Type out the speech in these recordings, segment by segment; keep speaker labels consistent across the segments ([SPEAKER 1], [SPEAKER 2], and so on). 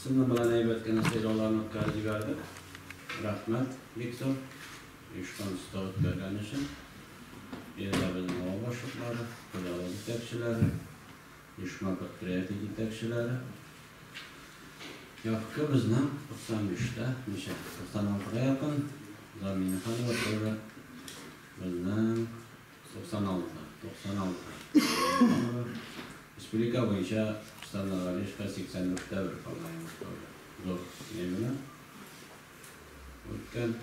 [SPEAKER 1] Сының белән әйбәт кенә сайлауларны үткәреп җибәрдек. Рәхмәт, бик зур. Оешкан төстә үткәргән өчен. Биредә безнең авыл башлыклары, хуҗалык җитәкчеләре, оешма предприятие җитәкчеләре. Явка безнең 95 тә, ничә? 96 га якын. Заминиханова тоже безнең 96, 96. Республика буенча Станагалишка 84 тә бер, по-моему, тоже. Зур ни белән үткән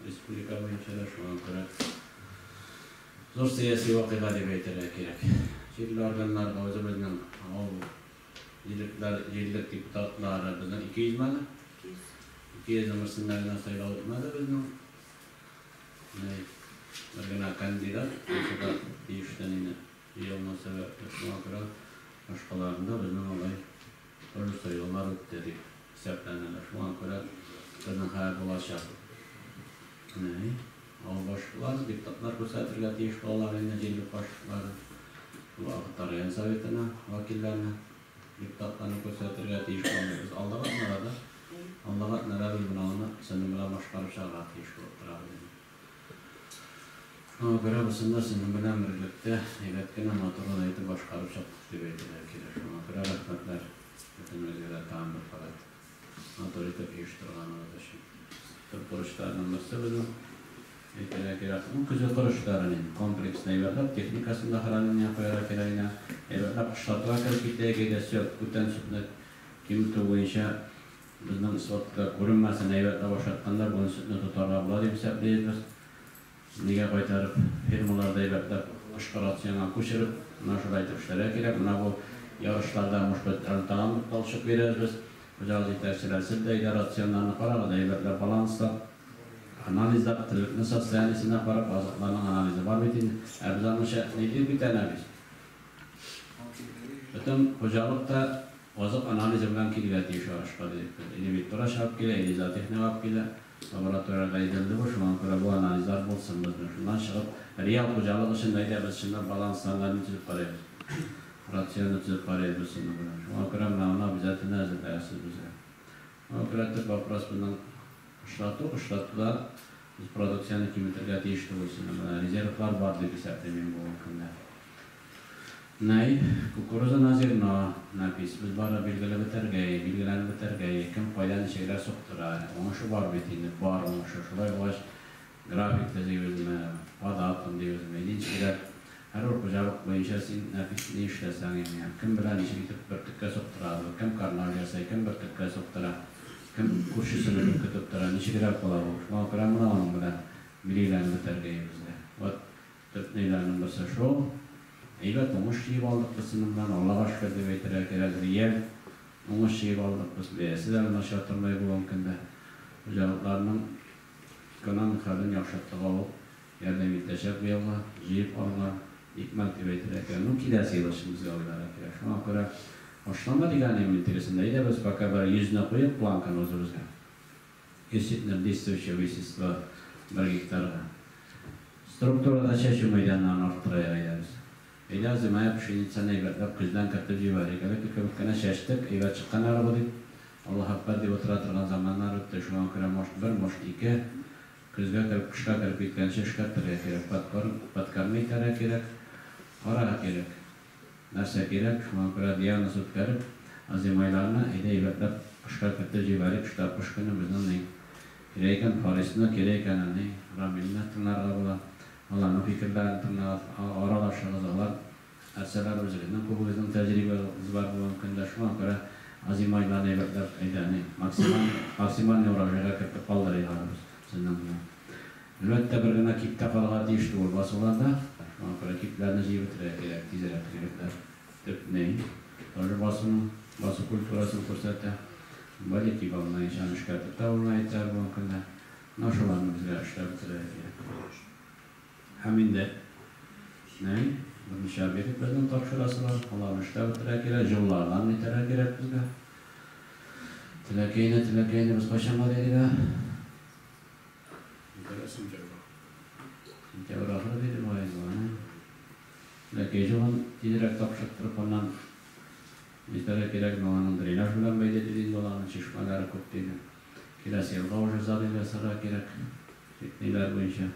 [SPEAKER 1] республика буенча да, шуңа күрә зур сәяси вакыйга дип әйтергә кирәк. Җирле органнарга үзебезнең авыл җирлекләр, җирлек депутатлары безнең 200 мәне?
[SPEAKER 2] 200.
[SPEAKER 1] 200 берсендә генә сайлау үтмәде безнең. Бер генә кандидат булса да тиештән инде җыелмау сәбәпле, шуңа күрә башкаларында безнең алай тоже сайлаулар үтте дип исәпләнәләр. Шуңа күрә безнең хәзер булачак авыл башлыклары, депутатлар күрсәтергә тиеш булалар инде җирлек башлыклары. Шул вакытта район советына вәкилләрне, депутатларны күрсәтергә тиеш булабыз. Без алдагы атналарда, алдагы атнада без менә аны синең белән башкарып чыгарга тиеш булып торабыз инде. Шуңа күрә бусында синең белән берлектә әйбәт кенә, матур гына итеп башкарып чыктык дип әйтергә кирәк. Шуңа күрә рәхмәтләр бөтенегезгә дә тагын бер кабат матур итеп оештырганыгыз өчен. Төп бурычларның берсе безнең әйтергә кирәк. Ну, көзге корычларын инде комплексно әйбәтләп, техникасын да хранение куярга кирәк иде. Әйбәтләп кышлатуга кереп китәйек әйдә, сөт, бүтән сөтне киметү буенча безнең сводка күренмәсен, әйбәтләп ашатканда бүген сөтне тотарга була дип исәплибез без. Нигә кайтарып, фермаларда әйбәтләп кышкы рационга күчереп, менә шулай итеп эшләргә кирәк. Менә бу ярышларда, может быть, әле тагын бер талчык бирербез без. Хуҗалык җитәкчеләре, сез дә әйдә рационнарны карагыз, әйбәтләп баланслап, анализлап, терлекнең состояниесенә карап, азыкларның анализы бар бит инде. Ә без аныңча ни дип бит әнә без. Бөтен хуҗалык та азык анализы белән килергә тиеш ярышка дидек без. Или ветврач алып килә, или зоотехник алып килә. Лабораториягә әйдәлде бу, шуңа күрә бу анализлар булсын безнең. Шуннан чыгып, реал хуҗалык өчен әйдә без чынлап балансланган ни төзеп карыйбыз. Рационны төзеп карыйбыз шуның белән. Шуңа күрә менә аны обязательно әзерләгез безгә. Шуңа күрә төп вопрос безнең кышлату, кышлатуда без продукцияне киметергә тиеш түгел шуның белән. Резервлар бар дип исәплим мин бүгенге көндә. Нәй, кукуруза на зерно, Нәфис, без бары билгеле бетәргә, билгеләнеп бетәргә, кем кайда ничегрәк суктыра, уңышы бар бит инде, бар уңышы, шулай булгач, график төзибезме, по датам дибезме, ничегрәк, һәрбер хуҗалык буенча син, Нәфис, ни эшләсәң инде, кем белән ничек итеп бөртеккә суктырабыз, кем карнаж ясый, кем бөртеккә суктыра, кем күршесенекен көтеп тора, ничегрәк була бу, шуңа күрә менә аның белән билгеләнеп бетәргә безгә. Вот. Төп ниләрнең берсе шул. Әйбәт уңыш җыеп алдык без синең белән, Аллага шөкер дип әйтергә кирәк, реаль уңыш җыеп алдык без. Бәясе дә начар тормый бүгенге көндә. Хуҗалыкларның экономик хәлен яхшыртуга ул ярдәм итәчәк быелгы җыеп алынган икмәк дип әйтергә кирәк. Ну, киләсе ел өчен безгә уйларга кирәк. Шуңа күрә ашлама дигән имин тегесендә әйдә без пока бер йөзне куйыйк планканы үзебезгә. 100 центнер действующего вещества бер гектарга. Структурада чәчү мәйданнарын арттырыйк әйдәгез. Әйдә, озимая пшеницаны әйбәтләп көздән кертеп җибәрик. Элекке кебек кенә чәчтек, әйбәт чыккан әле бу дип, Аллаһ әкбәр дип утыра торган заманнар үтте. Шуңа күрә, может бер, может ике көзгә кереп, кышка кереп киткәнче эшкәртергә кирәк, подкорм, подкорми итәргә кирәк, карарга кирәк. Нәрсә кирәк, шуңа күрә диагноз үткәреп, озимайларны әйдә әйбәтләп кышка кертеп җибәрик, штаб кыш көне безнең ни кирәк икән, Фарисны, кирәк икән ни Рамилне тыңларга була, аларның фикерләрен тыңлагыз, аралашыгыз, алар нәрсәләр, үзегезнең күбегезнең тәҗрибәгез бар бүгенге көндә, шуңа күрә озимайларны әйбәтләп әйдә ни максималь максимальный урожайга кертеп калдырыйк аны без сезнең белән. Әлбәттә, бер генә кип тә калырга тиеш түгел басуларда. Шуңа күрә кипләрне җыеп бетерергә кирәк тизрәк, егетләр. Төп ни, тоже басуның, басу культурасын күрсәтә. Более кип алына ич, аны эшкәртеп тә булмый әйтәләр бүгенге көндә. Менә шуларны безгә эшләп бетерергә кирәк. Һәм инде ни, берничә объект безнең тапшырасы бар, аларны эшләп бетерергә кирәк, җылылардан нитәргә кирәк безгә. Теләкәйне, теләкәйне без кайчанга дидек, ә?
[SPEAKER 3] Сентябрь.
[SPEAKER 1] Сентябрь ахыры диде бугай инде аны. Ләкин җылын тизрәк тапшырттырып, аннан нитәргә кирәк, но аның дренаж белән бәйле диде инде ул, аның чишмә. эшләре күп диде. Киләсе елга уже задание ясарга кирәк. Ниләр буенча,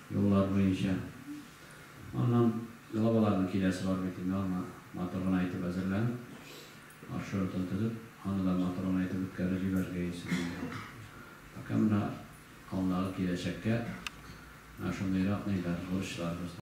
[SPEAKER 1] юллар буенча. Аннан главаларның киләсе бар бит инде, аны матур гына итеп әзерләнеп, маршрутын төзеп, аны да матур гына итеп үткәреп җибәрергә исем. Пока менә алдагы киләчәккә менә шундыйрак ниләр, бурычларыбыз.